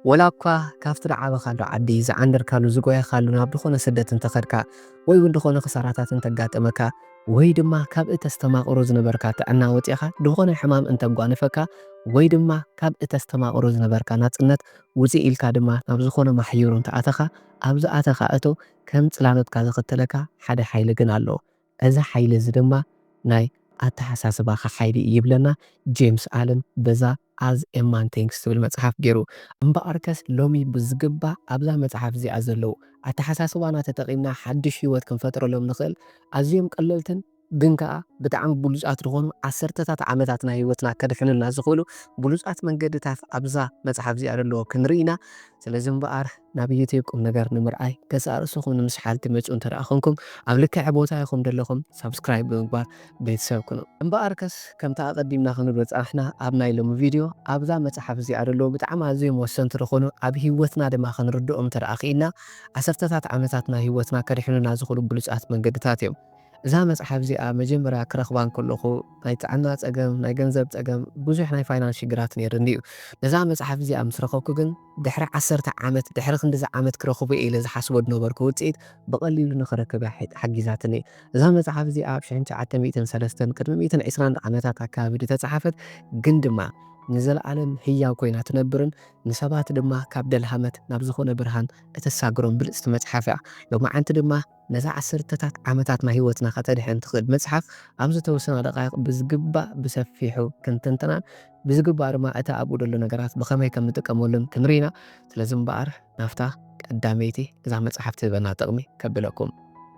ወላ እኳ ካብቲ ዝዓበኻሉ ዓዲ፣ ዝዓንደርካሉ፣ ዝጎየኻሉ ናብ ዝኾነ ስደት እንተኸድካ፣ ወይ እውን ዝኾነ ክሳራታት እንተጋጠመካ፣ ወይ ድማ ካብ እተስተማቕሮ ዝነበርካ ጥዕና ወፂኻ፣ ዝኾነ ሕማም እንተጓነፈካ፣ ወይ ድማ ካብ እተስተማቕሮ ዝነበርካ ናፅነት ውፅእ ኢልካ ድማ ናብ ዝኾነ ማሕዩር እንተኣተኻ፣ ኣብ ዝኣተኻ እቶ ከም ፅላሎትካ ዝኽተለካ ሓደ ሓይሊ ግን ኣሎ። እዚ ሓይሊ እዚ ድማ ናይ ኣተሓሳስባኻ ሓይሊ እዩ ይብለና ጄምስ ኣለን በዛ As a Man Thinks ትብል መጽሓፍ ገይሩ። እምበኣርከስ ሎሚ ብዝግባእ ኣብዛ መጽሓፍ እዚኣ ዘለዉ ኣተሓሳስባና ተጠቒምና ሓድሽ ህይወት ክንፈጥረሎም ንኽእል ኣዝዮም ቀለልትን ግን ከኣ ብጣዕሚ ብሉጻት ዝኾኑ ዓሰርተታት ዓመታት ናይ ህይወትና ከድሕኑልና ዝኽእሉ ብሉጻት መንገድታት ኣብዛ መጽሓፍ እዚኣ ዘለዉ ክንርኢ ኢና። ስለዚ እምበኣር ናብ ዩትዩብ ቁም ነገር ንምርኣይ ገጽ ኣርእስኹም ንምስሓል ትመጹ እንተ ደኣ ኾንኩም ኣብ ልክዕ ቦታ ኢኹም ዘለኹም ሳብስክራይብ ብምግባር ቤተሰብ ኩኑ። እምበኣርከስ ከምቲ ኣቐዲምና ክንብሎ ዝጸናሕና ኣብ ናይ ሎሚ ቪድዮ ኣብዛ መጽሓፍ እዚኣ ዘለዉ ብጣዕሚ ኣዝዮም ወሰንቲ ዝኾኑ ኣብ ህይወትና ድማ ክንርድኦም እንተ ደኣ ክኢልና ዓሰርተታት ዓመታት ናይ ህይወትና ከድሕኑና ዝኽእሉ ብሉጻት መንገድታት እዮም። እዛ መጽሓፍ እዚኣ መጀመርያ ክረኽባ እንከለኹ ናይ ጥዕና ጸገም፣ ናይ ገንዘብ ጸገም፣ ብዙሕ ናይ ፋይናንስ ሽግራት ነይርኒ እዩ። ነዛ መጽሓፍ እዚኣ ምስ ረኸብኩ ግን ድሕሪ ዓሰርተ ዓመት፣ ድሕሪ ክንድዚ ዓመት ክረኽቦ እየ ኢለ ዝሓስቦ ዝነበርኩ ውጽኢት ብቐሊሉ ንኽረክብ እያ ሓ-፣ ሓጊዛትኒ። እዛ መጽሓፍ እዚኣ ኣብ ሽሕን ትሽዓተ ሚእትን ሰለስተን ቅድሚ ሚእትን ዕስራን ዓመታት ኣካባቢ ዝተጻሕፈት ግን ድማ ንዘለኣለም ህያው ኮይና ትነብርን ንሰባት ድማ ካብ ደልሃመት ናብ ዝኾነ ብርሃን እተሳግሮም ብልጽቲ መጽሓፍ እያ። ሎማዓንቲ ድማ ነዛ ዓሰርተታት ዓመታት ናይ ህይወትና ከተድሕን ትኽእል መጽሓፍ ኣብ ዝተወሰና ደቃይቕ ብዝግባእ ብሰፊሑ ክንትንትናን ብዝግባእ ድማ እቲ ኣብኡ ዘሎ ነገራት ብኸመይ ከም ንጥቀመሉን ክንርኢ ኢና። ስለዚ እምበኣር ናብታ ቀዳመይቲ እዛ መጽሓፍ ትህበና ጥቕሚ ከብለኩም።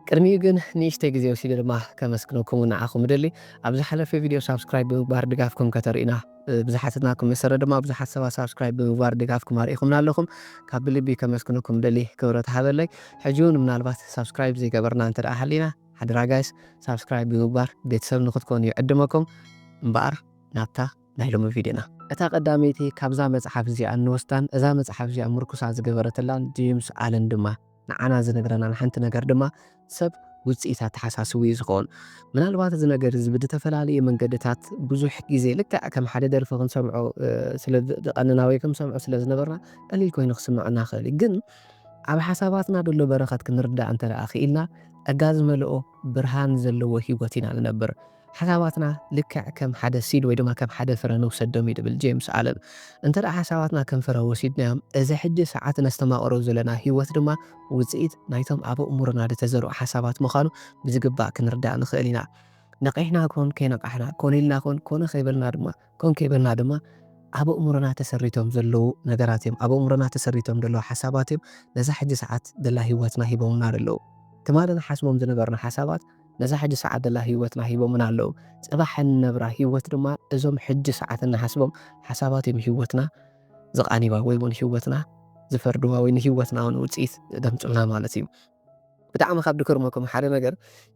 ቅድሚኡ ግን ንእሽተይ ግዜ ወሲደ ድማ ከመስግነኩም ንዓኹም እደሊ። ኣብ ዝሓለፈ ቪድዮ ሳብስክራይብ ብምግባር ድጋፍኩም ከተርእዩና፣ እ፣ ብዙሓት ናትኩም መሰረት ድማ ብዙሓት ሰባት ሳብስክራይብ ብምግባር ድጋፍኩም ኣርኢኹምና ኣለኹም። ካብ ብልቢ ከመስግነኩም እደሊ፣ ክብረት ሃበለይ። ሕጂ እውን ምናልባት ሳብስክራይብ ዘይገበርና እንተ ደኣ ሃሊና፣ ሓደራ ጋይስ፣ ሳብስክራይብ ብምግባር ቤተሰብ ንክትኮኑ ይዕድመኩም። እምበኣር ናብታ ናይ ሎሚ ቪድዮና። እታ ቀዳመይቲ ካብዛ መጽሓፍ እዚኣ እንወስዳን እዛ መጽሓፍ እዚኣ ምርኩሳ ዝገበረትላን ጄምስ ኣለን ድማ ንዓና ዝነግረናን ሓንቲ ነገር ድማ ሰብ ውጽኢት ኣተሓሳስቡ እዩ ዝኸውን። ምናልባት እዚ ነገር እዚ ብዝተፈላለየ መንገድታት ብዙሕ ግዜ ልክዕ ከም ሓደ ደርፊ ክንሰምዖ፣ እ፣ ስለ ዝቐንና ወይ ክንሰምዖ ስለ ዝነበርና ቀሊል ኮይኑ ክስምዐና ይኽእል እዩ። ግን ኣብ ሓሳባትና ዘሎ በረኸት ክንርዳእ እንተ ደኣ ክኢልና ጸጋ ዝመልኦ ብርሃን ዘለዎ ህይወት ኢና ንነብር። ሓሳባትና ልክዕ ከም ሓደ ሲድ ወይ ድማ ከም ሓደ ፍረ ንውሰዶም እዩ ዝብል ጄምስ ኣለን። እንተ ደኣ ሓሳባትና ከም ፍረ ወሲድናዮም፣ እዚ ሕጂ ሰዓት ነስተማቕሮ ዘለና ህይወት ድማ ውጽኢት ናይቶም ኣብ ኣእምሮና ዝተዘርኡ ሓሳባት ምዃኑ ብዝግባእ ክንርዳእ ንኽእል ኢና። ነቒሕና ኮን ከይነቓሕና፣ ኮን ኢልና ኮን፣ ኮነ ከይበልና ድማ፣ ኮን ከይበልና ድማ ኣብ ኣእምሮና ተሰሪቶም ዘለዉ ነገራት እዮም። ኣብ ኣእምሮና ተሰሪቶም ዘለዉ ሓሳባት እዮም ነዛ ሕጂ ሰዓት ዘላ ህይወትና ሂቦምና ዘለዉ። ትማሊ ንሓስቦም ዝነበርና ሓሳባት ነዛ ሕጂ ሰዓት ዘላ ህይወትና ሂቦምና ኣለዉ። ጽባሕ እንነብራ ህይወት ድማ እዞም ሕጂ ሰዓት እንሓስቦም ሓሳባት እዮም ህይወትና ዝቓንይዋ ወይ እውን ህይወትና ዝፈርድዋ ወይ ንህይወትና እውን ውጽኢት ዘምጹልና ማለት እዩ። ብጣዕሚ ካብ ድክርመኩም ሓደ ነገር፣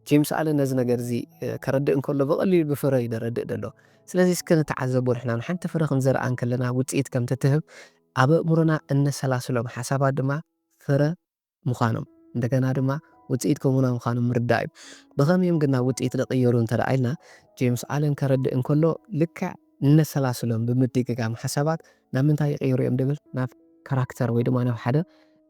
ጄምስ ኣለን ነዚ ነገር እዚ፣ እ፣ ከረድእ እንከሎ ብቐሊሉ ብፍረ እዩ ዘረድእ ዘሎ። ስለዚ እስከ ንተዓዘቦ፣ ንሕና እውን ሓንቲ ፍረ ክንዘርኣ እንከለና ውጽኢት ከም ትትህብ ኣብ ኣእምሮና እነሰላስሎም ሓሳባት ድማ ፍረ ምዃኖም፣ እንደገና ድማ ውጽኢት ከሙና ምዃኖም ምርዳእ እዩ። ብኸመይ እዮም ግን ናብ ውጽኢት ዝቕየሩ እንተ ደኣ ኢልና፣ ጄምስ ኣለን ከረድእ እንከሎ ልክዕ እነሰላስሎም ብምድግጋም ሓሳባት ናብ ምንታይ ይቕየሩ እዮም ድብል? ናብ ካራክተር ወይ ድማ ናብ ሓደ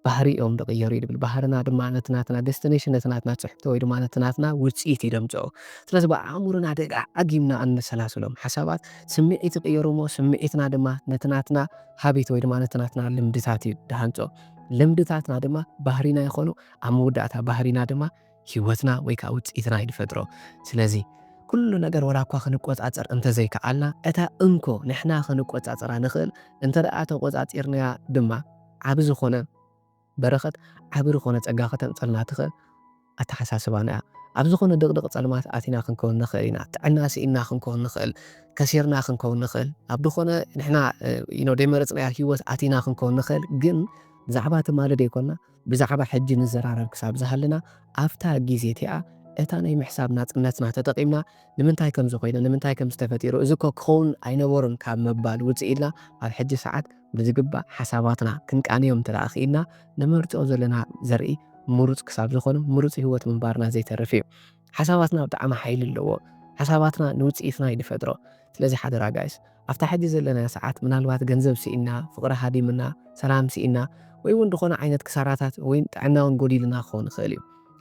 ባህሪ እዮም ዝቕየሩ እዩ ድብል። ባህርና ድማ ነቲ ናትና ደስቲኔሽን፣ ነቲ ናትና ጽሕፍቶ ወይ ድማ ነቲ ናትና ውጽኢት እዩ ደምጽኦ። ስለዚ ብኣእምሮና ደጋጊምና እነሰላስሎም ሓሳባት ስምዒት ይቕየሩ እሞ ስምዒትና ድማ ነቲ ናትና ሃቢት ወይ ድማ ነቲ ናትና ልምድታት እዩ ድሃንጾ። ልምድታትና ድማ ባህሪና ይኾኑ፣ ኣብ መወዳእታ ባህሪና ድማ ህይወትና ወይ ከዓ ውጽኢትና እዩ ዝፈጥሮ። ስለዚ ኩሉ ነገር ወላ እኳ ክንቆጻጸር እንተዘይከኣልና፣ እታ እንኮ ንሕና ክንቆጻጸራ ንኽእል እንተ ደኣ ተቆጻጺርናያ ድማ ዓቢ ዝኾነ በረኸት፣ ዓቢ ዝኾነ ጸጋ ከተምጸልና ትኽእል ኣተሓሳስባና እያ። ኣብ ዝኾነ ድቕድቕ ጸልማት ኣቲና ክንከውን ንኽእል ኢና። ጥዕና ስኢንና ክንከውን ንኽእል፣ ከሲርና ክንከውን ንኽእል፣ ኣብ ዝኾነ ንሕና፣ እ፣ you know፣ ዘይመረጽናዮ ህይወት ኣቲና ክንከውን ንኽእል፣ ግን ብዛዕባ ትማሊ ዘይኮንና፣ ብዛዕባ ሕጂ ንዘራረብ ክሳብ ዝሃለና፣ ኣብታ ግዜ እቲኣ እታ ናይ ምሕሳብ ናጽነትና ተጠቒምና፣ ንምንታይ ከምዚ ኮይነ፣ ንምንታይ ከምዚ ተፈጢሩ፣ እዚ እኮ ክኸውን ኣይነበሮን ካብ ምባል ውጽእ ኢልና፣ ኣብ ሕጂ ሰዓት ብዝግባእ ሓሳባትና ክንቃንዮም እንተ ደኣ ክኢልና፣ ንመርጽኦ ዘለና ዘርኢ ምሩጽ ክሳብ ዝኾነ፣ ምሩጽ ህይወት ምንባርና ዘይተርፍ እዩ። ሓሳባትና ብጣዕሚ ሓይሊ ኣለዎ። ሓሳባትና ንውጽኢትና እዩ ዝፈጥሮ። ስለዚ ሓደራ ጋይስ፣ ኣብታ ሕጂ ዘለና ሰዓት ምናልባት ገንዘብ ስኢና፣ ፍቕሪ ሃዲምና፣ ሰላም ስኢና፣ ወይ እውን ዝኾነ ዓይነት ክሳራታት ወይ ጥዕና እውን ጎዲልና ክኸውን ይኽእል እዩ።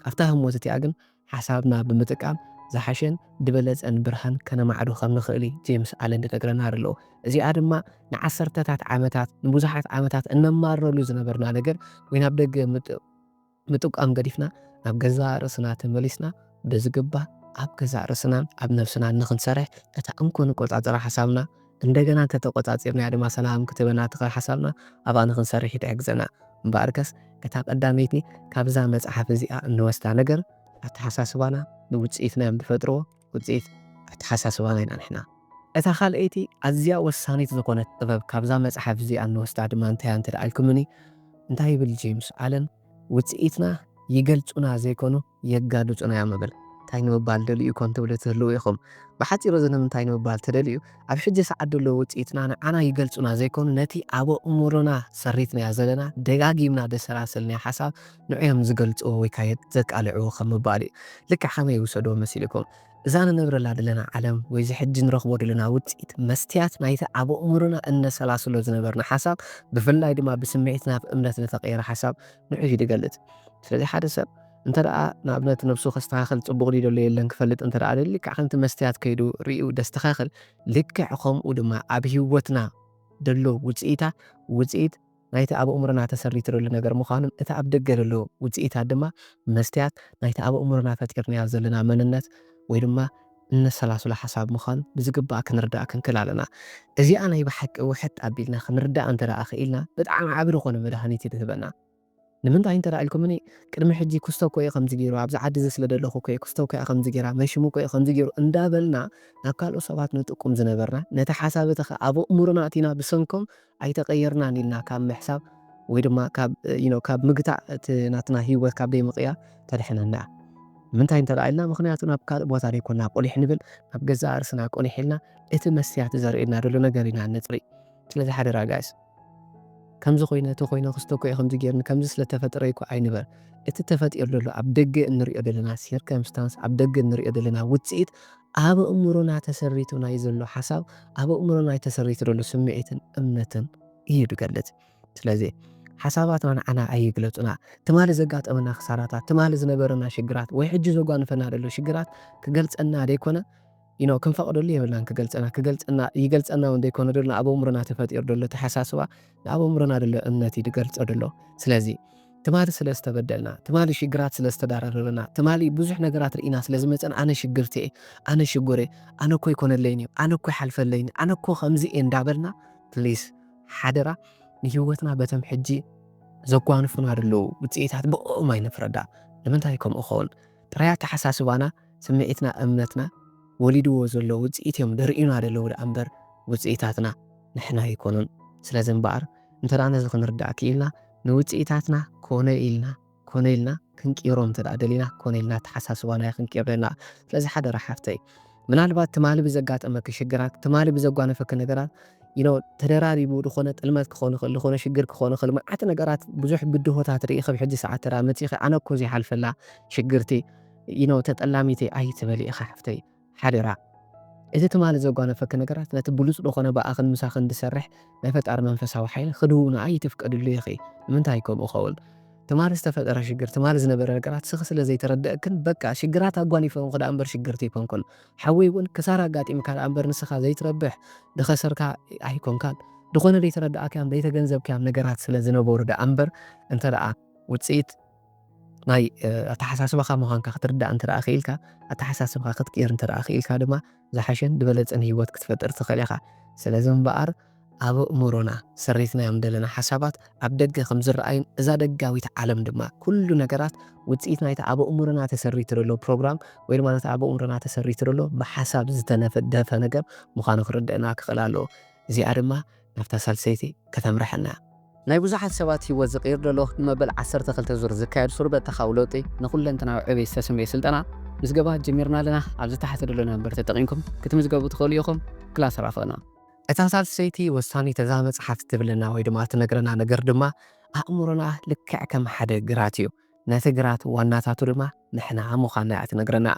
ኣብታ ህሞት እቲኣ ግን ሓሳብና ብምጥቃም ዝሓሸን ዝበለጸን ብርሃን ከነማዕዱ ከም ንኽእል እዩ ጄምስ ኣለን ዝነግረና ዘሎ። እዚኣ ድማ ንዓሰርተታት ዓመታት፣ ንብዙሓት ዓመታት እነማርረሉ ዝነበርና ነገር ወይ ናብ ደገ ምጥ-፣ ምጥቃም ገዲፍና ናብ ገዛእ ርእስና ተመሊስና ብዝግባእ ኣብ ገዛእ ርእስናን ኣብ ነብስናን ንኽንሰርሕ እታ እንኮ ንቆጻጸራ ሓሳብና እንደገና እንተተቆጻጺርናያ ድማ ሰላም ክትህበና ትኽእል ሓሳብና ኣብኣ ንኽንሰርሕ ይትሕግዘና። እምበኣርከስ እታ ቀዳመይቲ ካብዛ መጽሓፍ እዚኣ እንወስዳ ነገር ኣተሓሳስባና ንውጽኢትና እዮም ዝፈጥርዎ። ውጽኢት ኣተሓሳስባና ኢና ንሕና። እታ ካልኣይቲ ኣዝያ ወሳኒት ዝኾነት ጥበብ ካብዛ መጽሓፍ እዚኣ እንወስዳ ድማ እንታይ እያ እንተ ደኣ ኢልኩምኒ፣ እንታይ ይብል ጄምስ ኣለን? ውጽኢትና ይገልጹና ዘይኮኑ የጋልጹና እዮም ይብል። እንታይ ንምባል ደልዩ ይኮን ትብሉ ትህልዉ ኢኹም። ብሓጺሩ እዚ ንምንታይ ንምባል ተደልዩ፣ ኣብ ሕጂ ሰዓት ዘሎ ውጽኢትና ንዓና ይገልጹና ዘይኮኑ ነቲ ኣብ ኣእምሮና ሰሪትናዮ ዘለና ደጋጊምና ደሰላሰልናዮ ሓሳብ ንዕኦም ዝገልጽዎ ወይ ከኣ ዘቃልዕዎ ከም ምባል እዩ። ልክዕ ከመይ ይውሰድዎ መሲልኩም? እዛ ንነብረላ ዘለና ዓለም ወይ እዚ ሕጂ ንረኽቦ ዘለና ውጽኢት መስትያት ናይቲ ኣብ ኣእምሮና እነሰላስሎ ዝነበርና ሓሳብ፣ ብፍላይ ድማ ብስምዒት ናብ እምነት ዝተቐየረ ሓሳብ ንዑ እዩ ዝገልጽ። ስለዚ ሓደ ሰብ እንተ ደኣ ንኣብነት ነብሱ ከስተኻኽል ጽቡቕ ድዩ ዘሎ የለን ክፈልጥ እንተ ደኣ ደልዩ፣ ልክዕ ከምቲ መስትያት ከይዱ ርእዩ ደስተኻኽል፣ ልክዕ ከምኡ ድማ ኣብ ህይወትና ደሎ ውጽኢታት ውጽኢት ናይቲ ኣብ ኣእምሮና ተሰሪቱ ደሎ ነገር ምዃኑን እቲ ኣብ ደገ ደሎ ውጽኢታት ድማ መስትያት ናይቲ ኣብ ኣእምሮና ፈጢርናዮ ዘለና መንነት ወይ ድማ እነሰላስሎ ሓሳብ ምዃኑ ብዝግባእ ክንርዳእ ክንክእል ኣለና። እዚኣ ናይ ብሓቂ ውሕጥ ኣቢልና ክንርዳእ እንተ ደኣ ክኢልና ብጣዕሚ ዓቢ ዝኾነ መድሃኒት እዩ ዝህበና። ንምንታይ እንተ ደኣ ኢልኩምኒ፣ ቅድሚ ሕጂ ክስቶ እኮ እየ ከምዚ ገይሩ፣ ኣብዚ ዓዲ እዚ ስለ ዘለኹ እኮ እየ፣ ክስቶ እኮ እያ ከምዚ ገይራ፣ መሽሙ እኮ እየ ከምዚ ገይሩ እንዳበልና ናብ ካልኦት ሰባት ንጥቁም ዝነበርና፣ ነቲ ሓሳብ እቲ ኸኣ ኣብ ኣእምሮና ኣቲና ብሰንኮም ኣይተቐየርናን ኢልና ካብ ምሕሳብ ወይ ድማ ካብ፣ you know፣ ካብ ምግታእ እቲ ናትና ህይወት ካብ ደይ ምቕያር ተድሕነና እያ። ንምንታይ እንተ ደኣ ኢልና፣ ምኽንያቱ ናብ ካልእ ቦታ ደይኮንና ቁሊሕ ንብል፣ ናብ ገዛእ ርእስና ቁሊሕ ኢልና እቲ መስትያት ዘርእየና ዘሎ ነገር ኢና ነጽሪ። ስለዚ ሓደራ ጋይስ፣ ከምዚ ኮይነ፣ እቲ ኮይነ፣ ክስቶ እኮ እየ ከምዚ ገይርኒ፣ ከምዚ ስለ ተፈጠረ እኮ ኣይንበር። እቲ ተፈጢሩ ዘሎ ኣብ ደገ እንሪኦ ዘለና ሲርከምስታንስ፣ ኣብ ደገ እንሪኦ ዘለና ውጽኢት ኣብ ኣእምሮና ተሰሪቱ ናይ ዘሎ ሓሳብ፣ ኣብ ኣእምሮና ናይ ተሰሪቱ ዘሎ ስምዒትን እምነትን እዩ ዝገልጽ። ስለዚ ሓሳባትና ንዓና ኣይግለጹና። ትማሊ ዘጋጠመና ክሳራታት፣ ትማሊ ዝነበረና ሽግራት ወይ ሕጂ ዘጓንፈና ዘሎ ሽግራት ክገልጸና ደይኮነ፣ you know፣ ክንፈቕደሉ የብልናን ክገልጸና። ክገልጸና፣ ይገልጸና እውን ደይኮነ ደሎ፣ ኣብ ኣእምሮና ተፈጢሩ ደሎ ተሓሳስባ፣ ኣብ ኣእምሮና ደሎ እምነት እዩ ዝገልጾ ደሎ። ስለዚ ትማሊ ስለ ዝተበደልና፣ ትማሊ ሽግራት ስለ ዝተዳራረበና፣ ትማሊ ብዙሕ ነገራት ርኢና ስለ ዝመጸን፣ ኣነ ሽግርቲ እየ፣ ኣነ ሽጉር እየ፣ ኣነ እኮ ኣይኮነለይን እዩ፣ ኣነ እኮ ይሓልፈለይን፣ ኣነ እኮ ከምዚ እየ እንዳበልና፣ ፕሊስ፣ ሓደራ፣ ንህይወትና በቶም ሕጂ ዘጓንፉና ደለዉ ውጽኢታት ብኦም ኣይንፍረዳ። ንምንታይ ከምኡ ኸውን? ጥራይ ኣተሓሳስባና፣ ስምዒትና፣ እምነትና ወሊድዎ ዘሎ ውጽኢት እዮም ደርእዩና ደለዉ ደኣ እምበር፣ ውጽኢታትና ንሕና ኣይኮኑን። ስለዚ እምበኣር፣ እንተ ደኣ ነዚ ክንርዳእ ክኢልና፣ ንውጽኢታትና ኮነ ኢልና፣ ኮነ ኢልና ክንቅይሮም እንተ ደኣ ደሊና፣ ኮነ ኢልና ኣተሓሳስባና ክንቅይር ደሊና። ስለዚ ሓደራ ሓፍተይ፣ ምናልባት ትማሊ ብዘጋጠመኪ ሽግራት፣ ትማሊ ብዘጓነፈኪ ነገራት፣ you know፣ ተደራሪቡ ዝኾነ ጥልመት ክኾን ይኽእል፣ ዝኾነ ሽግር ክኾን ይኽእል፣ መዓት ነገራት፣ ብዙሕ ብድሆታት ርኢ፣ ካብ ሕጂ ሰዓት ተራ መጺኺ፣ ኣነ እኮ ዘይሓልፈላ ሽግርቲ፣ you know፣ ተጠላሚተይ ኣይትበሊ ኢኻ ሓፍተይ፣ ሓደራ። እቲ ትማሊ ዘጓነፈኪ ነገራት፣ ነቲ ብሉጽ ዝኾነ ብኣኽን ምሳኽን ዝሰርሕ ናይ ፈጣሪ መንፈሳዊ ሓይሊ ክድውኖ ኣይትፍቀድሉ ኢኺ። ንምንታይ ከምኡ ኸውን? ትማሊ ዝተፈጠረ ሽግር፣ ትማሊ ዝነበረ ነገራት ስኺ ስለ ዘይተረደእክን፣ በቃ ሽግራት ኣጓኒፈንኩ ደኣ እምበር ሽግርቲ ኣይኮንኩን። ሓወይ እውን ክሳራ ኣጋጢምካ ደኣ እምበር ንስኻ ዘይትረብሕ፣ ዝኸሰርካ ኣይኮንካን። ዝኾነ ዘይተረዳእካዮም ዘይተገንዘብካዮም ነገራት ስለ ዝነበሩ ደኣ እምበር፣ እንተ ደኣ ውጽኢት ናይ፣ እ፣ ኣተሓሳስባኻ ምዃንካ ክትርዳእ እንተ ደኣ ክኢልካ፣ ኣተሓሳስባኻ ክትቅይር እንተ ደኣ ክኢልካ ድማ ዝሓሸን ዝበለጸን ህይወት ክትፈጥር ትኽእል ኢኻ። ስለዚ እምበኣር ኣብ ኣእምሮና ሰሪትናዮም ዘለና ሓሳባት ኣብ ደገ ከም ዝረኣዩን እዛ ደጋዊት ዓለም ድማ ኩሉ ነገራት ውጽኢት ናይቲ ኣብ ኣእምሮና ተሰሪቱ ዘሎ ፕሮግራም ወይ ድማ ነቲ ኣብ ኣእምሮና ተሰሪቱ ዘሎ ብሓሳብ ዝተነደፈ ነገር ምዃኑ ክርደአና ክኽእል ኣለዎ። እዚኣ ድማ ናብታ ሳልሰይቲ ከተምርሐና። ናይ ብዙሓት ሰባት ህይወት ዝቕይር ዘሎ ንመበል ዓሰርተ ክልተ ዙር ዝካየድ ሱር በተኻዊ ለውጢ ንኹለንተናዊ ዕቤት ዝተሰምየ ስልጠና ምዝገባ ጀሚርና ኣለና። ኣብዚ ታሕቲ ዘሎ ነምበር ተጠቒምኩም ክትምዝገቡ ትኽእሉ ኢኹም። ክላስ ራኸብና። እታ ሳልሰይቲ ወሳኒት እዛ መጽሓፍ ትብለና ወይ ድማ ትነግረና ነገር ድማ ኣእምሮና ልክዕ ከም ሓደ ግራት እዩ። ነቲ ግራት ዋናታቱ ድማ ንሕና ምዃንና እያ ትነግረና።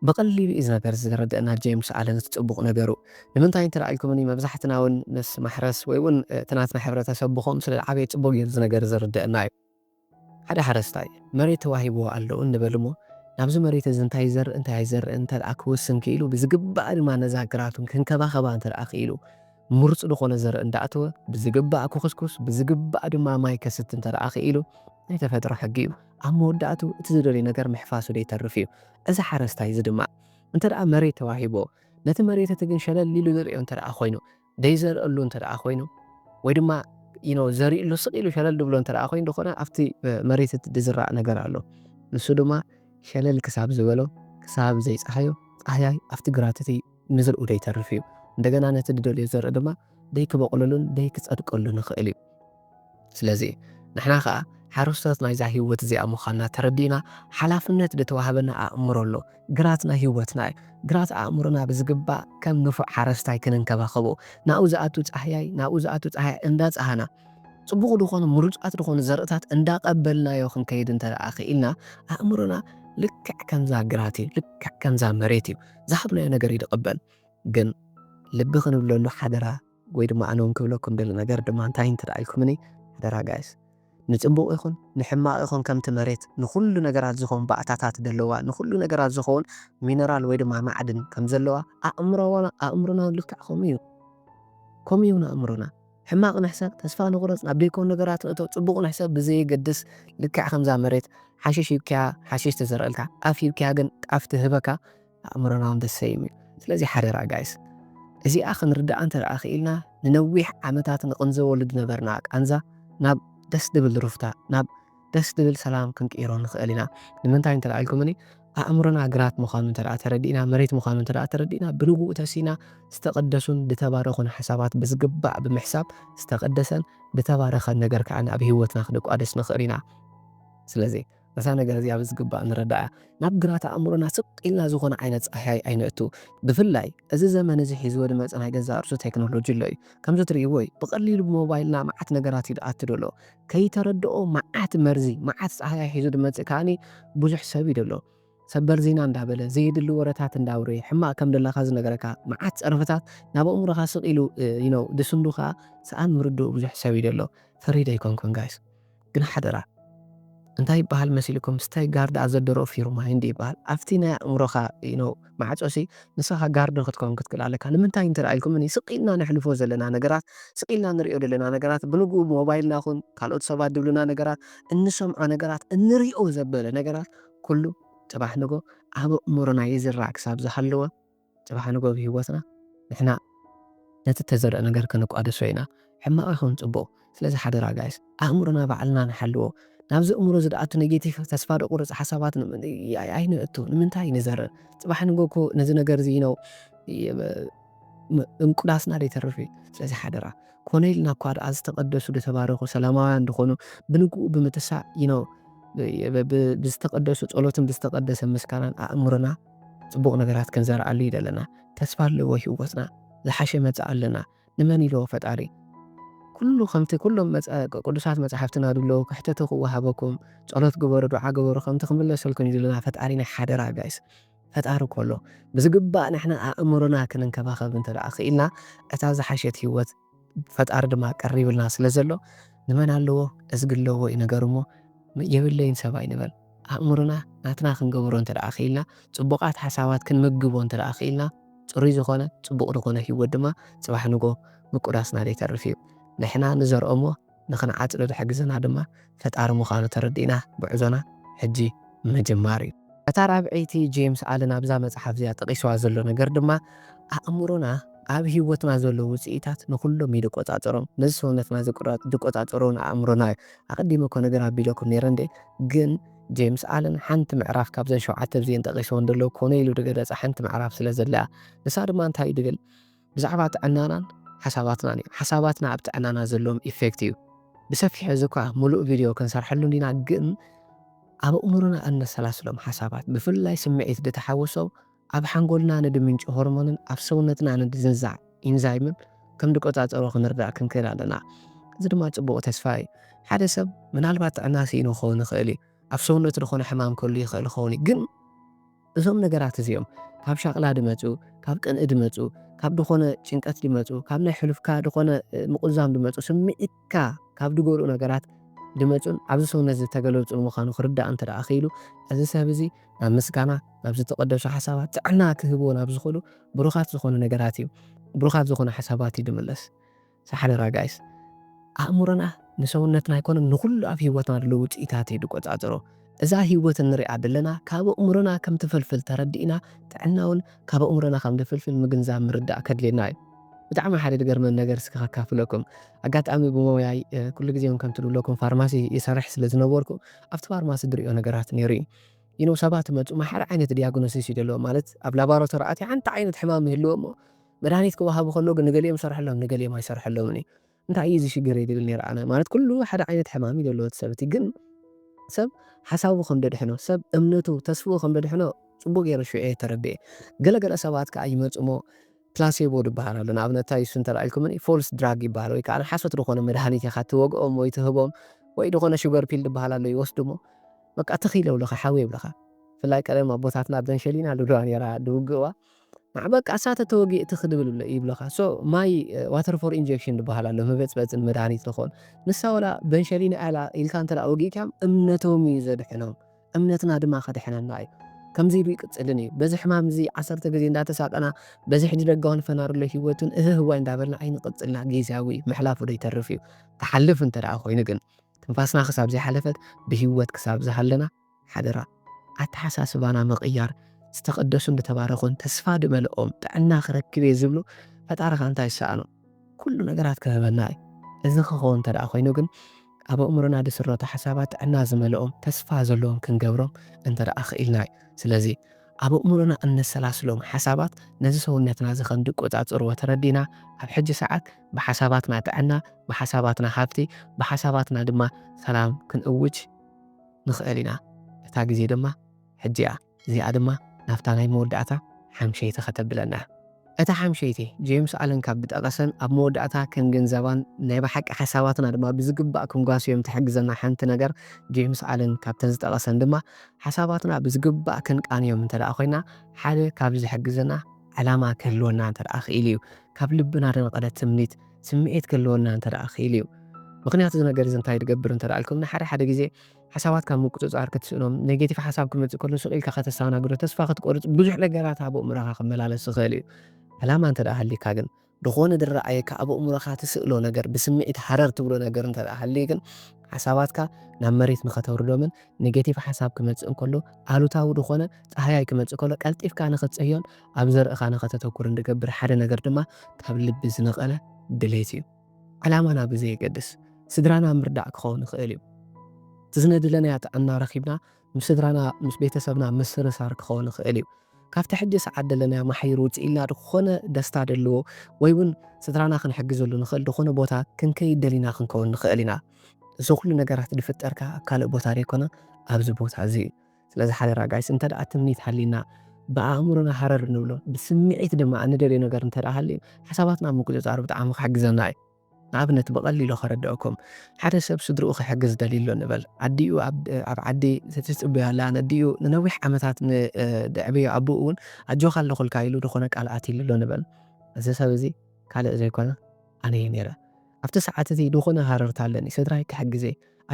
ብቐሊሉ እዩ ዝነገር ዝረድአና ጄምስ ኣለን እቲ ጽቡቕ ነገሩ። ንምንታይ እንተ ደኣ ኢልኩምኒ፣ መብዛሕትና እውን ምስ ማሕረስ ወይ እውን እቲ ናትና ሕብረተሰብ ብኸምኡ ስለ ዝዓበየ ጽቡቕ ገይሩ ዝነገር ዝርድአና እዩ። ሓደ ሓረስታይ መሬት ተዋሂብዎ ኣሎ እንበል እሞ፣ ናብዚ መሬት እዚ እንታይ ይዘርእ እንታይ ኣይዘርእ እንተ ደኣ ክውስን ክኢሉ፣ ብዝግባእ ድማ ነዛ ግራቱ ክንከባኸባ እንተ ደኣ ክኢሉ፣ ምሩፅ ዝኾነ ዘርኢ እንዳኣተወ ብዝግባእ ክኹስኩስ ብዝግባእ ድማ ማይ ከስት እንተ ደኣ ክኢሉ፣ ናይ ተፈጥሮ ሕጊ እዩ። ኣብ መወዳእቱ እቲ ዝደልዮ ነገር ምሕፋሱ ደይተርፍ እዩ። እዚ ሓረስታይ እዚ ድማ እንተ ደኣ መሬት ተዋሂቦ፣ ነቲ መሬት እቲ ግን ሸለል ኢሉ ዝርእዮ እንተ ደኣ ኮይኑ፣ ደይዘርእሉ እንተ ደኣ ኮይኑ፣ ወይ ድማ you know ዘሪእሉ ስቕ ኢሉ ሸለል ድብሎ እንተ ደኣ ኮይኑ ዝኾነ ኣብቲ መሬት እቲ ድዝራእ ነገር ኣሎ። ንሱ ድማ ሸለል ክሳብ ዝበሎ ክሳብ ዘይፀሃዮ ፃህያይ ኣብቲ ግራት እቲ ምዝርኡ ደይተርፍ እዩ። እንደገና ነቲ ድደልዮ ዘርኢ ድማ ደይክበቕለሉን ደይክፀድቀሉን ይኽእል እዩ። ስለዚ ንሕና ኸኣ ሓረስቶት ናይዛ ህይወት እዚኣ ምዃንና ተረዲእና ሓላፍነት ድተዋህበና ኣእምሮ ኣሎ። ግራት ናይ ህይወትና እዩ። ግራት ኣእምሮና ብዝግባእ ከም ንፉዕ ሓረስታይ ክንንከባኸቦ ናብኡ ዝኣቱ ፃህያይ ናብኡ ዝኣቱ ፃህያይ እንዳፀሃና ፅቡቕ ዝኾኑ ምሩፃት ዝኾኑ ዘርእታት እንዳቐበልናዮ ክንከይድ እንተ ደኣ ክኢልና ኣእምሮና ልክዕ ከምዛ ግራት እዩ፣ ልክዕ ከምዛ መሬት እዩ። ዝሃብናዮ ነገር እዩ ድቕበል። ግን ልቢ ክንብለሉ ሓደራ ወይ ድማ ኣነ እውን ክብለኩም ደሊ ነገር ድማ እንታይ እንተ ደኣ ኢልኩምኒ ሓደራ ጋይስ ንጽቡቕ ይኹን ንሕማቕ ይኹን ከምቲ መሬት ንኹሉ ነገራት ዝኸውን ባእታታት ደለዋ ንኹሉ ነገራት ዝኸውን ሚነራል ወይ ድማ ማዕድን ከም ዘለዋ ኣእምሮና ኣእምሮና ልክዕ ከምኡ እዩ ከምኡ እዩ ንኣእምሮና ሕማቕ ንሕሰብ ተስፋ ንቑረጽ ናብ ደይኮን ነገራት ንእቶ ጽቡቕ ንሕሰብ ብዘየገድስ ልክዕ ከምዛ መሬት ሓሽሽ ሂብክያ ሓሽሽ ትዘርእልካ ጣፍ ሂብክያ ግን ጣፍ ትህበካ ኣእምሮና እውን ደሰይም እዩ ስለዚ ሓደራ ጋይስ እዚኣ ክንርዳኣ እንተ ደኣ ክኢልና ንነዊሕ ዓመታት ንቕንዘበሉ ዝነበርና ቃንዛ ናብ ደስ ድብል ሩፍታ ናብ ደስ ድብል ሰላም ክንቅይሮ ንኽእል ኢና ንምንታይ እንተ ኢልኩምኒ ኣእምሮና ግራት ምዃኑ እንተ ተረዲእና መሬት ምዃኑ እንተ ተረዲእና ብንግኡ ተሲና ዝተቐደሱን ዝተባረኹን ሓሳባት ብዝግባእ ብምሕሳብ ዝተቐደሰን ዝተባረኸን ነገር ከዓ ኣብ ህይወትና ክንቋደስ ንኽእል ኢና ስለዚ ነታ ነገር እዚኣ ብዝግባእ ንረዳኣ ናብ ግራት ኣእምሮና ስቕ ኢልና ዝኾነ ዓይነት ፃህያይ ኣይነእቱ ብፍላይ እዚ ዘመን እዚ ሒዝዎ ዝመፀ ናይ ገዛእ ርእሱ ቴክኖሎጂ ኣሎ እዩ ከምዚ ትርእይዎ እዩ ብቐሊሉ ብሞባይልና መዓት ነገራት እዩ ዝኣቱ ዘሎ ከይተረድኦ መዓት መርዚ መዓት ፃህያይ ሒዙ ዝመፅእ ከዓኒ ብዙሕ ሰብ እዩ ዘሎ ሰበር ዜና እንዳበለ ዘየድሊ ወረታት እንዳውረየ ሕማቕ ከም ደለካ ዝነገረካ መዓት ፀርፍታት ናብ ኣእምሮኻ ስቕ ኢሉ ድስንዱ ከዓ ሰኣን ምርድኡ ብዙሕ ሰብ እዩ ዘሎ ፈሪደ ኣይኮንኩን ጋይስ ግን ሓደራ እንታይ ይበሃል መሲልኩም stay guard as a door of your mind ይበሃል ኣብቲ ናይ ኣእምሮኻ ማዕፆ ሲ ንስኻ ጋርድ ክትከውን ክትክእል ኣለካ ንምንታይ እንተ ኢልኩም ስቕ ኢልና ነሕልፎ ዘለና ነገራት ስቕ ኢልና ንሪኦ ዘለና ነገራት ብንግኡ ሞባይልና ኹን ካልኦት ሰባት ዝብሉና ነገራት እንሰምዖ ነገራት እንሪኦ ዘበለ ነገራት ኩሉ ፅባሕ ንጎ ኣብ ኣእምሮና ይዝራእ ክሳብ ዝሃለወ ፅባሕ ንጎ ኣብ ህይወትና ንሕና ነቲ ተዘርአ ነገር ክንቋደሶ ኢና ሕማቕ ይኹን ፅቡቕ ስለዚ ሓደራ ጋይስ ኣእምሮና ባዕልና ንሓልዎ ናብዚ እምሮ ዝደኣቱ ኔጌቲቭ ተስፋ ደቁርፅ ሓሳባት ኣይንእቱ ንምንታይ ንዘርእ ፅባሕ ንጎ እኮ ነዚ ነገር እዚ ነው እንቁዳስና ዘይተርፍ እዩ ስለዚ ሓደራ ኮነ ኢልና እኳ ደኣ ዝተቐደሱ ዝተባረኹ ሰላማውያን ዝኾኑ ብንግኡ ብምትሳእ ይኖ ብዝተቐደሱ ጸሎትን ብዝተቐደሰ ምስጋናን ኣእምሮና ጽቡቕ ነገራት ክንዘርኣሉ እዩ ዘለና። ተስፋ ኣለዎ ህይወትና። ዝሓሸ መጻኢ ኣለና። ንመን ኢልዎ ፈጣሪ? ኩሉ ከምቲ ኩሎም መጻ-፣ ቅዱሳት መጻሕፍትና ዝብልዎ ክሕተቱ ክወሃበኩም፣ ጸሎት ግበሩ፣ ዱዓ ግበሩ፣ ከምቲ ክምለሰልኩም እዩ ዝብለና ፈጣሪና ሓደራ ጋይስ። ፈጣሪ እኮ ኣሎ። ብዝግባእ ንሕና ኣእምሮና ክንንከባኸብ እንተ ደኣ ክኢልና፣ እታ ዝሓሸት ህይወት ፈጣሪ ድማ ቀሪብልና ስለ ዘሎ፣ ንመን ኣለዎ? እዝጊ ኣለዎ እዩ ነገሩ እሞ፣ የብለይን ሰብ ኣይንበል። ኣእምሮና ናትና ክንገብሮ እንተ ደኣ ክኢልና፣ ጽቡቓት ሓሳባት ክንምግቦ እንተ ደኣ ክኢልና፣ ጽሩይ ዝኾነ፣ ጽቡቕ ዝኾነ ህይወት ድማ ጽባሕ ንጎ ምቁዳስና ዘይተርፍ እዩ። ንሕና ንዘርኦ እሞ ንኽንዓጽዶ ዝሕግዘና ድማ ፈጣሪ ምዃኑ ተረዲእና፣ ጉዕዞና ሕጂ ምጅማር እዩ። እታ ራብዐይቲ ጄምስ ኣለን ኣብዛ መጽሓፍ እዚኣ ጠቒስዋ ዘሎ ነገር ድማ፣ ኣእምሮና ኣብ ህይወትና ዘለዉ ውጽኢታት ንኹሎም እዩ ዝቆጻጸሮም። ነዚ ሰውነትና ዝቆራ-፣ ዝቆጻጸሮ እውን ኣእምሮና እዩ። ኣቐዲመ እኮ ነገር ኣቢለኩም ነይረ እንዴ? ግን ጄምስ ኣለን ሓንቲ ምዕራፍ ካብዘን ሸውዓተ ብዜን ጠቒስወን ዘለዉ ኮነ ኢሉ ዝገለጸ ሓንቲ ምዕራፍ ስለ ዘለያ፣ ንሳ ድማ እንታይ እዩ ዝብል? ብዛዕባ ጥዕናናን ሓሳባትናን እዩ። ሓሳባትና ኣብ ጥዕናና ዘለዎም ኢፌክት እዩ። ብሰፊሕ እዚ እኳ ምሉእ ቪድዮ ክንሰርሐሉ እንዲና፣ ግን ኣብ ኣእምሮና እነሰላስሎም ሓሳባት፣ ብፍላይ ስምዒት ዝተሓወሶም፣ ኣብ ሓንጎልና ንድምንጭ ሆርሞንን ኣብ ሰውነትና ንድዝንዛዕ ኢንዛይምን ከም ዝቆጻጸሮ ክንርዳእ ክንክእል ኣለና። እዚ ድማ ጽቡቕ ተስፋ እዩ። ሓደ ሰብ ምናልባት ጥዕና ስኢኑ ክኸውን ይኽእል እዩ። ኣብ ሰውነቱ ዝኾነ ሕማም ክህሉ ይኽእል ይኸውን እዩ። ግን እዞም ነገራት እዚኦም ካብ ሻቕላ ድመፁ፣ ካብ ቅንኢ ድመፁ፣ ካብ ድኾነ ጭንቀት ድመፁ፣ ካብ ናይ ሕሉፍካ ድኾነ ምቁዛም ድመፁ፣ ስምዒትካ ካብ ድጎርኡ ነገራት ድመፁን ኣብዚ ሰውነት ዝተገለፁ ምዃኑ ክርዳእ እንተ ደኣ ክኢሉ፣ እዚ ሰብ እዚ ናብ ምስጋና፣ ናብ ዝተቐደሱ ሓሳባት፣ ጥዕና ክህብዎ ናብ ዝኽእሉ ብሩኻት ዝኾኑ ነገራት እዩ፣ ብሩኻት ዝኾኑ ሓሳባት እዩ ድምለስ። ሓደራ ጋይስ፣ ኣእምሮና ንሰውነትና ኣይኮነን፣ ንኹሉ ኣብ ህይወትና ዘሎ ውፅኢታት እዩ ድቆፃፅሮ። እዛ ህይወት እንሪኣ ዘለና ካብ ኣእምሮና ከም ትፈልፍል ተረዲእና፣ ጥዕና እውን ካብ ኣእምሮና ከም ድፍልፍል ምግንዛብ ምርዳእ ከድልየና እዩ። ብጣዕሚ ሓደ ድገርመን ነገር እስኪ ከካፍለኩም። ኣጋጣሚ ብሞያይ ኩሉ ግዜ እውን ከም ትብለኩም ፋርማሲ ይሰርሕ ስለ ዝነበርኩ፣ ኣብቲ ፋርማሲ ድሪኦ ነገራት ነይሩ እዩ። ይነው ሰባት መፁ፣ ሓደ ዓይነት ዲያግኖሲስ እዩ ዘለዎ። ማለት ኣብ ላቦራቶሪ ኣትያ ሓንቲ ዓይነት ሕማም ይህልዎ እሞ መድሃኒት ክወሃቡ ከሎ ግን ንገሊኦም ይሰርሐሎም፣ ንገሊኦም ኣይሰርሐሎምን እዩ። እንታይ እዩ እዚ ሽግር ይብል ነይረ ኣነ። ማለት ኩሉ ሓደ ዓይነት ሕማም እዩ ዘለዎ እቲ ሰብ እቲ። ግን ሰብ ሓሳቡ ከም ደድሕኖ፣ ሰብ እምነቱ፣ ተስፍኡ ከም ደድሕኖ ፅቡቅ ገይረ ሽዑ እየ ተረዲኤ። ገለገለ ሰባት ከዓ ይመፁ እሞ ፕላሴቦ ዝበሃል ኣሎ። ንኣብነት እንታይ እሱ እንተ ኢልኩምኒ ፎልስ ድራግ ይበሃል፣ ወይ ከዓ ሓሶት ዝኾነ መድሃኒት ኢኻ ትወግኦም ወይ ትህቦም፣ ወይ ዝኾነ ሹገር ፒል ዝበሃል ኣሎ ይወስዱ እሞ በቃ ትኽ ኢለ ይብለኻ፣ ሓዊ ይብለኻ። ብፍላይ ቀደም ኣቦታትና በንሸሊን ኣሎ ዶ ነይራ ድውግእዋ። ንዓ በቃ እሳተ ተወጊእ እቲ ክድብል ይብለኻ። ሶ ማይ ዋተር ፎር ኢንጀክሽን ዝበሃል ኣሎ፣ መበፅበፅን መድሃኒት ዝኾን። ንሳ ወላ በንሸሊን ኣላ ኢልካ እንተ ደኣ ወጊእካዮም እምነቶም እዩ ዘድሕኖም፣ እምነትና ድማ ከድሕነና እዩ። ከምዚ ኢሉ ይቅፅልን እዩ። በዚ ሕማም እዚ ዓሰርተ ግዜ እንዳተሳቀና በዚ ሕጂ ደጋውን ፈናርሎ ህይወትን እህህ ዋይ እንዳበልና ኣይንቅፅልና፣ ግዝያዊ ምሕላፉ ዶ ይተርፍ እዩ። ትሓልፍ እንተ ደኣ ኮይኑ ግን ትንፋስና ክሳብ ዘይሓለፈት ብህይወት ክሳብ ዝሃለና ሓደራ ኣተሓሳስባና ምቕያር፣ ዝተቐደሱን ዝተባረኹን ተስፋ ድመልኦም ጥዕና ክረክብ እየ ዝብሉ ፈጣርኻ እንታይ ይሰኣኖ? ኩሉ ነገራት ክህበና እዩ። እዚ ክኸውን እንተ ደኣ ኮይኑ ግን ኣብ ኣእምሮና ድስረቱ ሓሳባት ጥዕና ዝመልኦም ተስፋ ዘለዎም ክንገብሮም እንተ ደኣ ክኢልና እዩ። ስለዚ ኣብ ኣእምሮና እነሰላስሎም ሓሳባት ነዚ ሰውነትና እዚ ከም ድቆጻጽርዎ ተረዲና ኣብ ሕጂ ሰዓት ብሓሳባትና ጥዕና፣ ብሓሳባትና ሃብቲ፣ ብሓሳባትና ድማ ሰላም ክንእውጅ ንኽእል ኢና። እታ ግዜ ድማ ሕጂ እያ። እዚኣ ድማ ናብታ ናይ መወዳእታ ሓምሸይቲ ከተብለና። እታ ሓምሸይቲ ጄምስ ኣለን ካብ ዝጠቐሰን ኣብ መወዳእታ ክንግንዘባን ናይ ብሓቂ ሓሳባትና ድማ ብዝግባእ ክንጓስዮም ትሕግዘና ሓንቲ ነገር ጄምስ ኣለን ካብተን ዝጠቐሰን ድማ ሓሳባትና ብዝግባእ ክንቃንዮም እንተ ደኣ ኮይና ሓደ ካብ ዝሕግዘና ዕላማ ክህልወና እንተ ደኣ ክኢሉ እዩ። ካብ ልብና ደንቐለ ትምኒት ስምዒት ክህልወና እንተ ደኣ ክኢሉ እዩ። ምኽንያቱ እዚ ነገር እዚ እንታይ ድገብር እንተ ደኣ ኢልኩም ንሓደ ሓደ ግዜ ሓሳባትካ ምቁጽጻር ክትስእኖም፣ ኔጌቲቭ ሓሳብ ክመጽእ ከሎ ስቕ ኢልካ ከተስተኣናግዶ፣ ተስፋ ክትቆርጽ፣ ብዙሕ ነገራት ኣብ ኣእምሮኻ ክመላለስ ይኽእል እዩ። ዕላማ እንተ ደኣ ሃልዩካ ግን፣ ዝኾነ ዝረኣየካ ኣብ ኣእምሮኻ ትስእሎ ነገር፣ ብስምዒት ሃረር ትብሎ ነገር እንተ ደኣ ሃልዩ ግን፣ ሓሳባትካ ናብ መሬት ንኸተውርዶምን ኔጌቲቭ ሓሳብ ክመጽእ እንከሎ ኣሉታዊ ዝኾነ ጻህያይ ክመጽእ ከሎ ቀልጢፍካ ንኽትጽህዮን ኣብ ዘርእኻ ንኸተተኩርን ዝገብር ሓደ ነገር ድማ ካብ ልቢ ዝነቐለ ድሌት እዩ። ዕላማና ብዘየገድስ ስድራና ምርዳእ ክኸውን ይኽእል እዩ። እቲ ዝነድለናያ ጥዕና ረኺብና ምስ ስድራና ምስ ቤተሰብና ምስርሳር ክኸውን ይኽእል እዩ። ካብቲ ሕጂ ሰዓት ደለናዮ ማሕይር ውፅእ ኢልና ዝኾነ ደስታ ደልዎ ወይ እውን ስድራና ክንሕግዘሉ ንኽእል ዝኾነ ቦታ ክንከይድ ደሊና ክንከውን ንኽእል ኢና። እዚ ኩሉ ነገራት ዝፍጠርካ ኣብ ካልእ ቦታ ዘይኮነ ኣብዚ ቦታ እዚ እዩ። ስለዚ ሓደራ ጋይስ እንተ ደኣ ትምኒት ሃሊና ብኣእምሮና ሃረር ንብሎ ብስምዒት ድማ እንደልዮ ነገር እንተ ደኣ ሃልዩ ሓሳባትና ምቁፅፃር ብጣዕሚ ክሕግዘና እዩ። ንኣብነት ብቐሊሉ ከረድአኩም ሓደ ሰብ ስድርኡ ክሕግዝ ደልዩ ኣሎ ንበል ኣዲኡ ኣብ ዓዲ ትፅበዮ ኣላ ነዲኡ ንነዊሕ ዓመታት ንድዕብዮ ኣቦኡ እውን ኣጆኻ ኣለኹልካ ኢሉ ዝኾነ ቃል ኣትይሉ ኣሎ ንበል እዚ ሰብ እዚ ካልእ ዘይኮነ ኣነ እየ ነይረ ኣብቲ ሰዓት እቲ ዝኾነ ሃረርታ ኣለኒ ስድራይ ክሕግዘ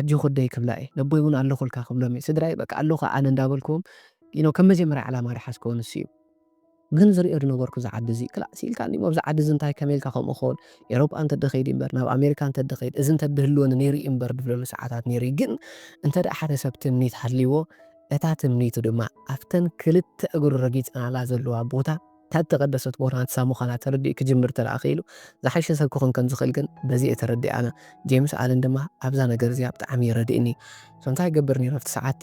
ኣጆኹ ደይ ክብላ እየ ነቦይ እውን ኣለኹልካ ክብሎም እየ ስድራይ በቃ ኣለኹ ኣነ እንዳበልክዎም you know ከም መጀመርያ ዕላማ ድሓዝክዎ ንሱ እዩ ግን ዝሪኦ ዝነበርኩ እዚ ዓዲ እዚ ክላእ ስኢልካ እንዲሞ ኣብዚ ዓዲ እዚ እንታይ ከመይ ኢልካ ከምኡ ክኸውን ኤሮጳ እንተድኸይድ እምበር ናብ ኣሜሪካ እንተድኸይድ እዚ እንተድህልወኒ ነይሩ እዩ እምበር ድብለሉ ሰዓታት ነይሩ እዩ ግን እንተ ደኣ ሓደ ሰብ ትምኒት ሃልይዎ እታ ትምኒቱ ድማ ኣብተን ክልተ እግሩ ረጊፅናላ ዘለዋ ቦታ እታ እተቐደሰት ቦታ ንሳ ምዃና ተረዲኡ ክጅምር እንተ ደኣ ክኢሉ ዝሓሸ ሰብ ክኾን ከም ዝኽእል ግን በዚ እየ ተረዲእ ኣነ ጄምስ ኣለን ድማ ኣብዛ ነገር እዚኣ ብጣዕሚ እዩ ረዲእኒ so እንታይ ይገብር ነይሩ ኣብቲ ሰዓትቲ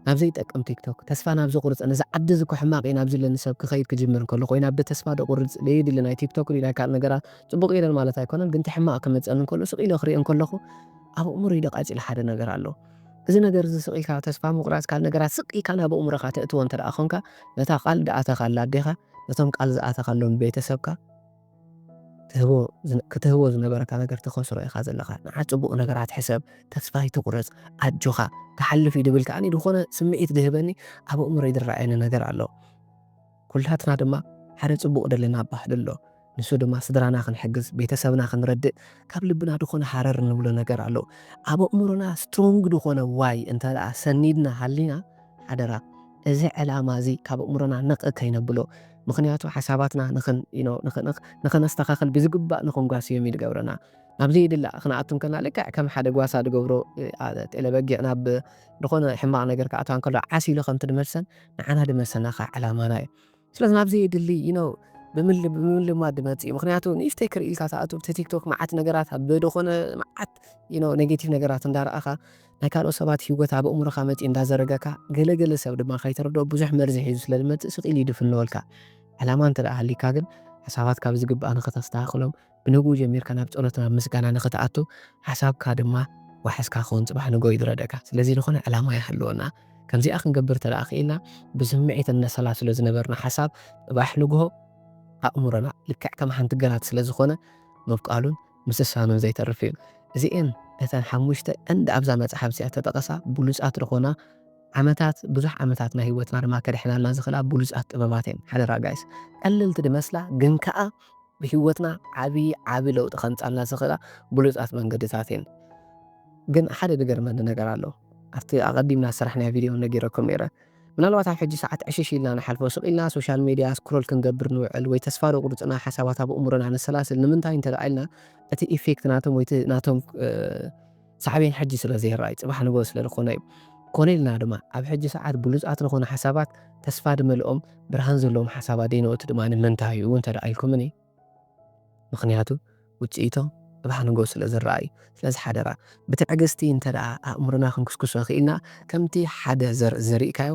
ናብ ዘይጠቅም ቲክቶክ ተስፋ ናብ ዘቑርፀኒ እዚ ዓዲ እዚ እኮ ሕማቕ እዩ ናብ ዝለኒ ሰብ ክኸይድ ክጅምር እንከሎ ኮይና ብተስፋ ደቑርፅ ደይድሊ ናይ ቲክቶክ ድዩ ናይ ካልእ ነገራት ፅቡቕ ኢለን ማለት ኣይኮነን ግን እቲ ሕማቕ ክመፀኒ እንከሎ ስቕ ኢለ ክሪኦ እንከለኹ ኣብ ኣእምሮ ኢለ ቃፂል ሓደ ነገር ኣሎ እዚ ነገር እዚ ስቕ ኢልካ ተስፋ ምቑራፅ ካልእ ነገራት ስቕ ኢልካ ናብ ኣእምሮኻ ተእትዎ እንተ ደኣ ኾንካ ነታ ቃል ደኣተኻላ ኣዴኻ ነቶም ቃል ዝኣተኻሎም ቤተሰብካ ክትህቦ ዝነበረካ ነገር ተኸስሮ ኢኻ ዘለኻ። ንዓ ጽቡቕ ነገራት ሕሰብ፣ ተስፋ ኣይትቑረጽ፣ ኣጆኻ፣ ክሓልፍ እዩ ድብል ከዓኒ ዝኾነ ስምዒት ድህበኒ ኣብ ኣእምሮ ይድረኣየኒ ነገር ኣሎ። ኩላትና ድማ ሓደ ጽቡቕ ደለና ባህሊ ኣሎ። ንሱ ድማ ስድራና ክንሕግዝ፣ ቤተሰብና ክንረድእ፣ ካብ ልብና ዝኾነ ሃረር ንብሎ ነገር ኣሎ። ኣብ ኣእምሮና ስትሮንግ ዝኾነ ዋይ እንተ ደኣ ሰኒድና ሃሊና፣ ሓደራ እዚ ዕላማ እዚ ካብ ኣእምሮና ነቕ ከይነብሎ። ምኽንያቱ ሓሳባትና ንኸነስተኻኸል ብዝግባእ ንኽንጓስዮም እዩ ዝገብረና። ናብዚ ይድላእ ክንኣቱ እንከና ልክዕ ከም ሓደ ጓሳ ዝገብሮ ጤለበጊዕ ናብ ዝኾነ ሕማቕ ነገር ክኣትዋ እንከሎ ዓስ ኢሉ ከምቲ ድመልሰን ንዓና ድመልሰና ከዓ ዕላማና እዩ። ስለዚ ናብዚ ይድሊ ይኖ ብምልማድ ድመጽእ እዩ። ምክንያቱ ንእሽተይ ክርኢ ኢልካ ትኣቱ ብቲ ቲክቶክ መዓት ነገራት ብዝኾነ መዓት ኔጌቲቭ ነገራት እንዳረኣኻ ናይ ካልኦት ሰባት ህይወት ኣብ ኣእምሮኻ መጺኡ እንዳዘረገካ ገለገለ ሰብ ድማ ከይተረድኦ ብዙሕ መርዚ ሒዙ ስለ ዝመጽእ ስቕ ኢሉ ይድፍነወልካ። ዕላማ እንተ ደኣ ሃሊካ ግን ሓሳባትካ ብዝግባእ ንኸተስተኻኽሎም ብንግኡ ጀሚርካ ናብ ጸሎት ናብ ምስጋና ንኽትኣቱ ሓሳብካ ድማ ዋሕስካ ክኸውን ጽባሕ ንግሆ እዩ ዝረደካ። ስለዚ ዝኾነ ዕላማ ይሃልወና። ከምዚኣ ክንገብር እንተ ደኣ ክኢልና ብስምዒት እነሰላስሎ ዝነበርና ሓሳብ ጽባሕ ንግሆ ኣእምሮና ልክዕ ከም ሓንቲ ገራት ስለ ዝኾነ ምብቃሉን ምስሳኑን ዘይተርፍ እዩ። እዚኤን እተን ሓሙሽተ ቀንዲ ኣብዛ መጽሓፍ እዚኣ ተጠቐሳ ብሉጻት ዝኾና ዓመታት ብዙሕ ዓመታት ናይ ህይወትና ድማ ከድሕናልና ዝኽእላ ብሉጻት ጥበባት እየን። ሓደራ ጋይስ ቀለልቲ ድመስላ ግን ከኣ ብህይወትና ዓቢ ዓቢ ለውጢ ከምጻልና ዝኽእላ ብሉጻት መንገድታት እየን። ግን ሓደ ድገርመኒ ነገር ኣሎ። ኣብቲ ኣቐዲምና ስራሕናዮ ቪድዮ ነጊረኩም ነይረ። ምናልባት ኣብ ሕጂ ሰዓት ዕሽሽ ኢልና ንሓልፎ ስቕ ኢልና ሶሻል ሜድያ ስክሮል ክንገብር ንውዕል ወይ ተስፋ ዶ ቁርጽና ሓሳባት ኣብ ኣእምሮና ነሰላስል ንምንታይ እንተ ደኣ ኢልና እቲ ኢፌክት ናቶም ወይ እቲ ናቶም ሳዕቤን ሕጂ ስለ ዘይረኣይ ጽባሕ ንግሆ ስለ ዝኾነ እዩ። ኮነ ኢልና ድማ ኣብ ሕጂ ሰዓት ብሉጻት ዝኾኑ ሓሳባት ተስፋ ድመልኦም ብርሃን ዘለዎም ሓሳባት ደይነኦቲ ድማ ንምንታይ እዩ እንተ ደኣ ኢልኩምኒ ምኽንያቱ ውጽኢቶም ጽባሕ ንግሆ ስለ ዝረኣዩ። ስለዚ ሓደራ ብትዕግስቲ እንተ ደኣ ኣእምሮና ክንክስክሶ ክኢልና ከምቲ ሓደ ዘርኢ ዘሪእካዮ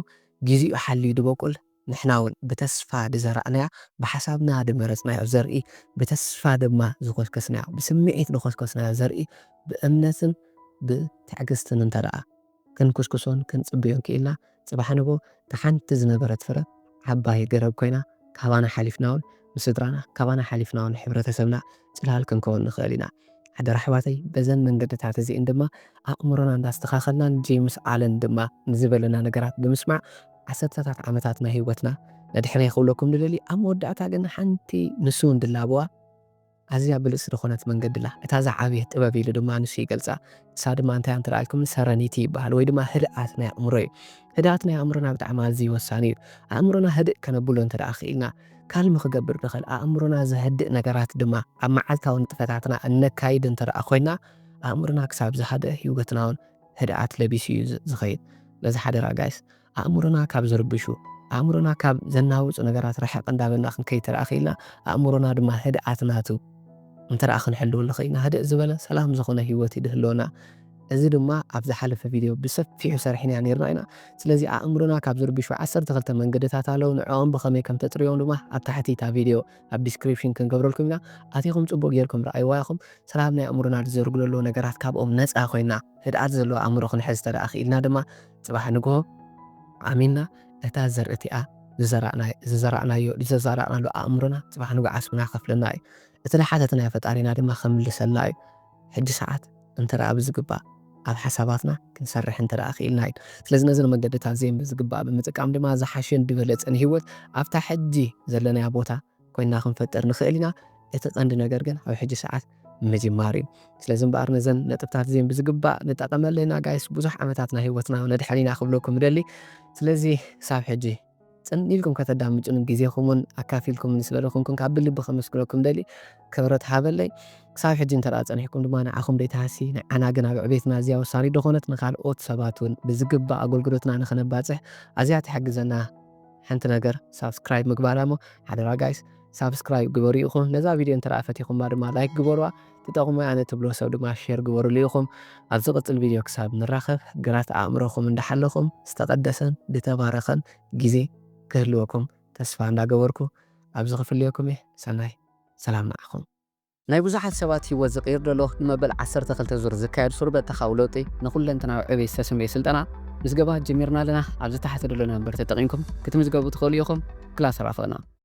ጊዜኡ ሓልዩ ድበቁል ንሕና እውን ብተስፋ ድዘራእናያ ብሓሳብና ድመረጽናዮ ዘርኢ ብተስፋ ድማ ዝኾስከስናዮ ብስምዒት ዝኾስከስናዮ ዘርኢ ብእምነትን ብትዕግስትን እንተ ደኣ ክንኩስኩሶን ክንጽብዮን ክኢልና ጽባሕ ንግሆ እታ ሓንቲ ዝነበረት ፍረ ዓባይ ገረብ ኮይና ካባና ሓሊፍና እውን ንስድራና ካባና ሓሊፍና እውን ንሕብረተሰብና ጽላል ክንከውን ንኽእል ኢና። ሓደራ ኣሕዋተይ በዘን መንገድታት እዚእን ድማ ኣእምሮና እንዳስተኻኸልናን ጄምስ ኣለን ድማ ንዝበለና ነገራት ብምስማዕ ዓሰርተታት ዓመታት ናይ ህይወትና ነድሕነ ክብለኩም ንደሊ ኣብ መወዳእታ ግን ሓንቲ ንሱ እውን ድላብዋ ኣዝያ ብልጽ ዝኾነት መንገዲ ኣላ። እታ ዝዓበየት ጥበብ ኢሉ ድማ ንሱ ይገልጻ። እሳ ድማ እንታይ እንተ ደኣ ኢልኩም ሰረኒቲ ይበሃል ወይ ድማ ህድኣት ናይ ኣእምሮ እዩ። ህድኣት ናይ ኣእምሮና ብጣዕሚ ኣዝዩ ወሳኒ እዩ። ኣእምሮና ህድእ ከነብሎ እንተ ደኣ ክኢልና ካልሚ ክገብር ንኽእል ኣእምሮና ዘህድእ ነገራት ድማ ኣብ መዓልታዊ ንጥፈታትና እነካይድ እንተ ደኣ ኮይና ኣእምሮና ክሳብ ዝሃደእ ህይወትና እውን ህድኣት ለቢሱ እዩ ዝኸይድ። ስለዚ ሓደራ ጋይስ ኣእምሮና ካብ ዝርብሹ ኣእምሮና ካብ ዘናውፁ ነገራት ርሕቕ እንዳበልና ክንከይድ ተደኣ ክኢልና ኣእምሮና ድማ ህድኣት ናቱ እንተ ደኣ ክንሕልወሉ ኽኢልና ህድእ ዝበለ ሰላም ዝኾነ ህይወት እዩ ድህልወና። እዚ ድማ ኣብ ዝሓለፈ ቪድዮ ብሰፊሑ ሰሪሕናያ ነይርና ኢና። ስለዚ ኣእምሮና ካብ ዝርብሹ ዓሰርተ ክልተ መንገድታት ኣለዉ። ንዕኦም ብኸመይ ከም ተጽርዮም ድማ ኣብ ታሕቲ እታ ቪድዮ ኣብ ዲስክሪፕሽን ክንገብረልኩም ኢና። ኣቲኹም ጽቡቕ ጌርኩም ረኣይዋ ኢኹም። ሰላም ናይ ኣእምሮና ዝዘርግሎ ኣለዉ ነገራት ካብኦም ነጻ ኮይና ህድኣት ዘለዎ ኣእምሮ ክንሕዝ ተደኣ ክኢልና ድማ ጽባሕ ንግሆ ኣሚንና እታ ዘርእቲኣ ዝዘራእናዮ ዝዘራእናሉ ኣእምሮና ጽባሕ ንግሆ ዓስብና ከፍለና እዩ። እቲ ዝሓተትናዮ ፈጣሪና ድማ ከምልሰልና እዩ። ሕጂ ሰዓት እንተ ደኣ ብዝግባእ ኣብ ሓሳባትና ክንሰርሕ እንተ ደኣ ክኢልና እዩ። ስለዚ ነዘን መገድታት እዚአን ብዝግባእ ብምጥቃም ድማ ዝሓሸን ዝበለጸን ህይወት ኣብታ ሕጂ ዘለናያ ቦታ ኮይና ክንፈጥር ንኽእል ኢና። እቲ ቀንዲ ነገር ግን ኣብ ሕጂ ሰዓት ምጅማር እዩ። ስለዚ እምበኣር ነዘን ነጥብታት እዚአን ብዝግባእ ንጠቐመለና ጋይስ ብዙሕ ዓመታት ናይ ህይወትና ነድሕን ኢና ክብለኩም እደሊ። ስለዚ ክሳብ ሕጂ ጽን ኢልኩም ከተዳምጹን ግዜኹምን ኣካፊልኩምኒ ስለ ዝኾንኩም ካብ ብልቢ ከመስግነኩም ደሊ። ክብረት ሃበለይ። ክሳብ ሕጂ እንተ ደኣ ጸኒሕኩም ድማ ንዓኹም ደይተሃሲ ንዓና ግን ኣብ ዕቤትና እዚኣ ወሳኒ ዝኾነት ንኻልኦት ሰባት እውን ብዝግባእ ኣገልግሎትና ንኽነባጽሕ ኣዝያ ትሕግዘና ሓንቲ ነገር ሳብስክራይብ ምግባር እሞ ሓደራ ጋይስ ሳብስክራይብ ግበሩ ኢኹም። ነዛ ቪድዮ እንተ ደኣ ፈቲኹማ ድማ ላይክ ግበሩዋ። ትጠቕሙ ኣነ ትብሎ ሰብ ድማ ሼር ግበሩሉ ኢኹም። ኣብ ዝቕጽል ቪድዮ ክሳብ ንራኸብ ግራት ኣእምሮኹም እንዳሓለኹም ዝተቐደሰን ዝተባረኸን ግዜ ክህልወኩም ተስፋ እንዳገበርኩ ኣብዚ ክፍልየኩም እየ። ሰናይ ሰላም ንዓኹም። ናይ ብዙሓት ሰባት ህይወት ዝቕይር ዘሎ ንመበል ዓሰርተ ክልተ ዙር ዝካየድ ሱር በተኻዊ ለውጢ ንኹለንተናዊ ዕቤት ዝተሰምየ ስልጠና ምዝገባ ጀሚርና ኣለና። ኣብዚ ታሕቲ ዘሎ ነምበር ተጠቒምኩም ክትምዝገቡ ትኽእሉ ኢኹም። ክላስ ራፈቕና።